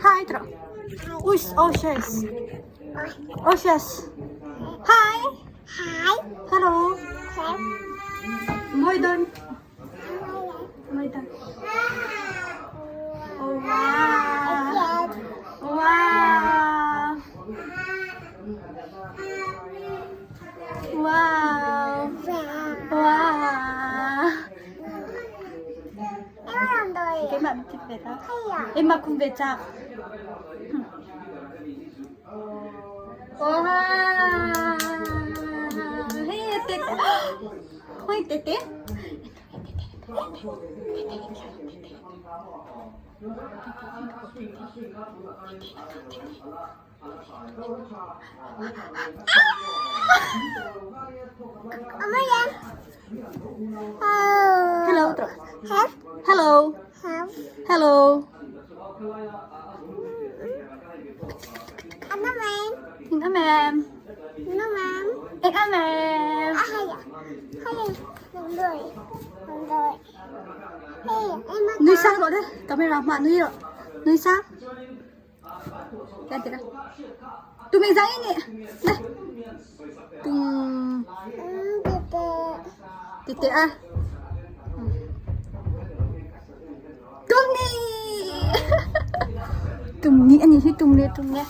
Hi tawh. Uish, oh shush. Oh shush. Hi. Hi. Hello. Mawi dawn. Mawi dawn. Oh wow. Wow. Wow. Wow. Keimah min thit ve ta. Emma kum ve chak. Wow. Hey, tete. Hoi tete. Hello. Hello. Hello. Ma'am. Ma'am. Nui sang rồi đấy. Camera mà nui rồi. Nui sang. Teka. Tumingzang ini. Nah. Tung. Tete ah. Tung ni. Tung ni ani hi tung le tung le.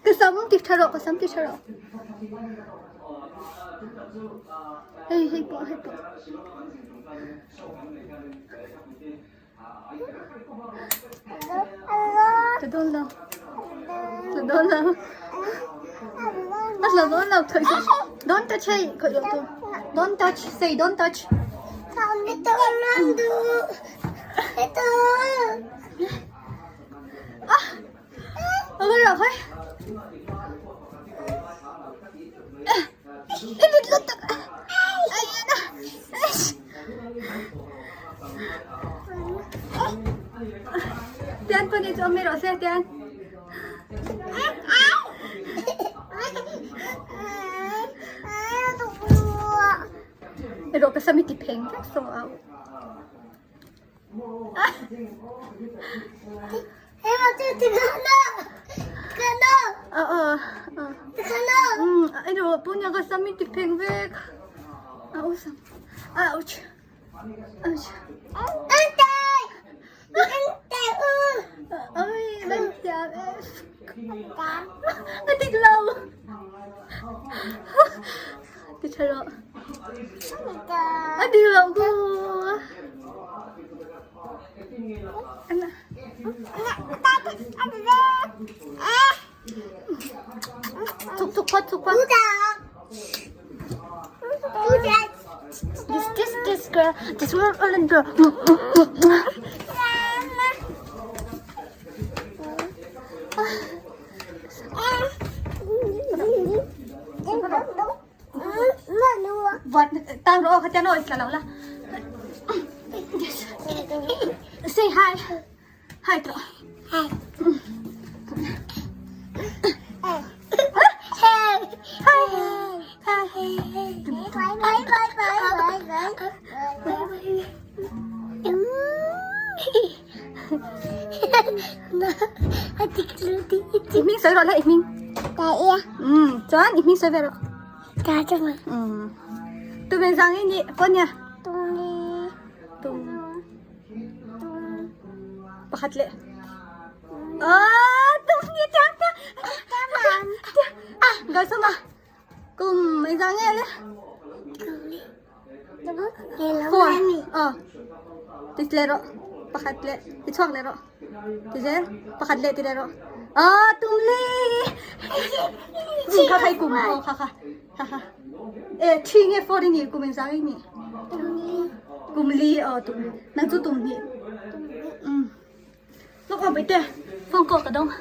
Ka sam ti tha rawh ka sam ti tha rawh. Hei hei pawh hei pawh. Tla dawn lo. Tla dawn lo. A tla dawn lo khawih suh. Don't touch hei khawih loh tur. Don't touch say don't touch. Ah! Tian pahnih chu awm i rawh se tian. Erawh ka sam i ti pheng vek saw au. A dik lo. Ti tha rawh. A dik lo ku. Chuk chuk phawt chuk phawt. This this this girl, this little girl. Buat tang ro kha tian oi tla lo la. Yes. Say hi. Hi to. Hi. Hi. Hi. I hming sawi rawh le i hming. Um chuan i hming sawi ve rawh. Um tumen zang i nih pawn nia. Tum pakhat leh. Ah tum ni tiang tiang. Ah gal sama. Kum engzah nge le? 4 aw ti leh rawh pakhat leh ti chhuak leh rawh ti zel pakhat leh ti leh rawh aw tum li kha kha i kum aw kha kha kha kha e thi nge 4 i nih kum engzah nge i nih kum li aw tum nang chu tum hnih um lawk awm paih te phone call ka dawng.